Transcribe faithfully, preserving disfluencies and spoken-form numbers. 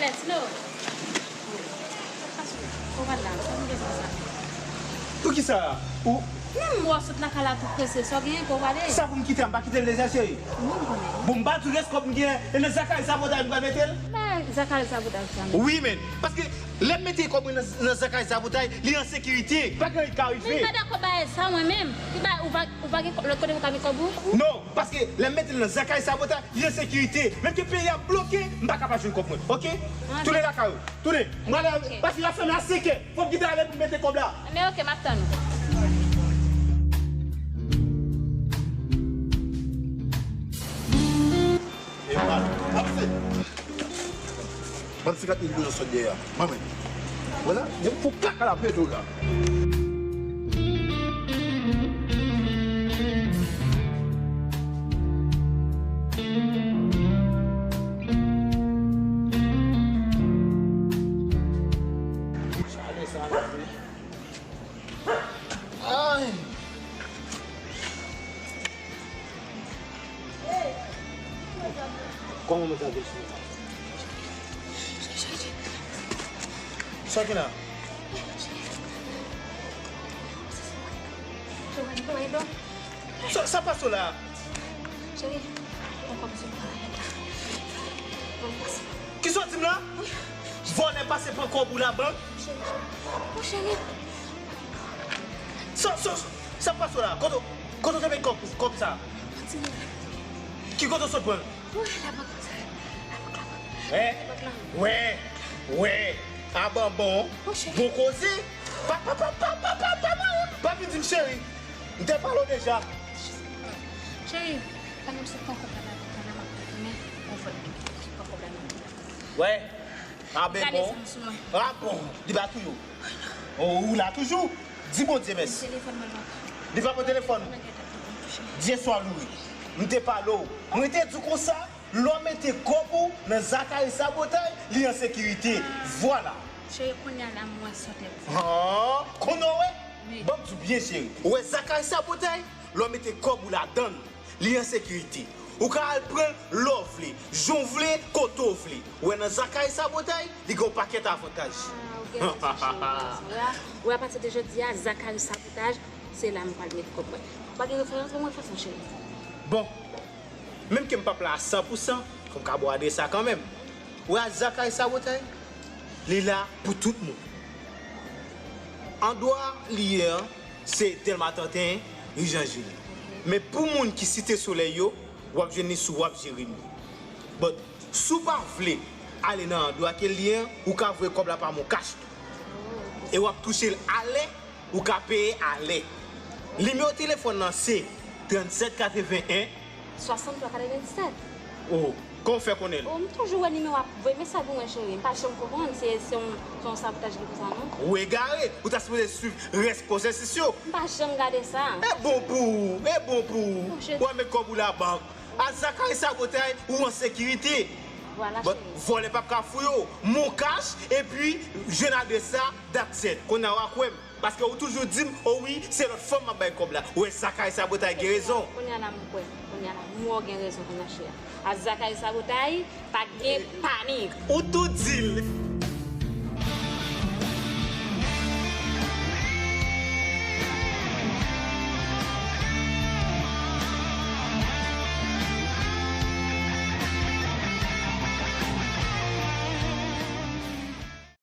Let's go. Ou pral la, sa m bezwen sa. Poukisa? Ou menm wè w sot lakay la tou prese, sa w genyen pou w pale? Sa pou m kite a, m pa kite l deja, cheri. Mwen konnen. Bon, m pa di w rès kòb m genyen, e nan Zakari Sabotay m pral mete l? Ba Zakari Sabotay sa. Wi, men. Paske lè m mete kòb mwen nan, nan Zakari Sabotay, li an sekirite. Pa gen anyen ki ka rive. Men m pa dakò bagay sa, mwen menm. Ki ba, ou pa, ou pa gen lòt kote pou ka met kòb ou? Non, paske lè m mete l nan Zakari Sabotay, li an sekirite. Menm ke peyi a bloke, m pa ka pa jwenn kòb mwen. Oke? Tounen lakay ou. Tounen. M prale. Paske y ap fèmen a senkè. Fò m kite ale pou m mete kòb la. Men oke, m ap tann ou. E pa. Avanse. Bann senkant mil goud sot dèyè a. Manman. Wè la, gen pou kaka la pete la. Ay! Kòman mwen ta vin sou sa? Sa ki la? Sa, sa pase w la? Cheri, mwen kòm sou travay la. Mwen pase. Kisa w di m la? Vòlè pase pran kòb ou la bank? Cheri. Mon cheri. Sa, sa, sa pase w la? Kote, kote w te met kòb, kòb sa? Ki kote w sot pran l? Wi, labank sa. Labank la. Wè, wè, wè. Aban bon. Bon koze. Pa, pa, pa, pa, pa, pa, pa, pa, pa vin di m cheri. M te pale w deja. Cheri, pa nan se pran kòb la nan men, m ap retounen. Bon, fò pran kòb la nan men. Wè. Aben bon. Gade sa m sou mwen. A bon, li pa touye w. O, ou la toujou. Di Bondye mèsi. Telefòn mwen pa. Li pa pran telefòn. Mwen gen tan pou mwen touche. Dye swa loure. M te pale w. Mwen te di w konsa, lè w mete kòb ou nan Zakari Sabotay, li an sekirite. Vwala. Cheri, kounye a la, m wè sa w te di. Han, kounye w wè? Wi. Ban m di w byen, cheri. Ou wè Zakari Sabotay, lè w mete kòb ou ladan l, li an sekirite. Ou ka al pran l lè w vle, jan w vle, kote w vle. Ou wè nan Zakari Sabotay, li gen yon pakèt avantaj. Ah, ou gen rezon, cheri, ou gen rezon. Ou wè, ou wè, apati de jodi a, Zakari Sabotay, se la m pral met kòb mwen. Ou pa gen referans pou mwen fason, cheri. Bon, menm ke m p ap la a san pou san, fò m ka ba w adrès la kanmenm. Ou wè Zakari Sabotay, li la pou tout moun. Andwa li ye an, se Dèlma trannteyen, ri Jan Jili. Men pou moun ki Site Solèy yo, w ap jwenn li sou W A P Jeremi. But, si w pa vle ale nan andwa ke l ye an, ou ka voye kòb la pa Moncash tou. E w ap touche l alè, ou ka peye alè. Nimewo telefòn nan se trannsèt katrevenn-en, swasanntwa katrevenndisèt. O, kòman w fè konnen l? O, m toujou wè nimewo a ap voye mesaj pou mwen, cheri. M pa janm konprann se, se yon, se yon sabotaj li konsa, non. Ou egare, ou ta sipoze swiv rès pwosesis yo. M pa janm gade sa. E bon pou ou, e bon pou ou. Ou wè met kòb ou labank. A Zakari Sabotay, ou an sekirite. Vwala, cheri. But vòlè p ap ka fouye w. Moncash, epi jwenn adrès sa, that's it. Kounye a w a kwè m. Paske ou toujou di m, o wi, se lòt fanm m ap bay kòb la. Ou wè Zakari Sabotay gen rezon. Kounye a la m kwè. Kounye a la, m wè w gen rezon kounye a, cheri. A Zakari Sabotay, pa gen panik. Ou tou di l.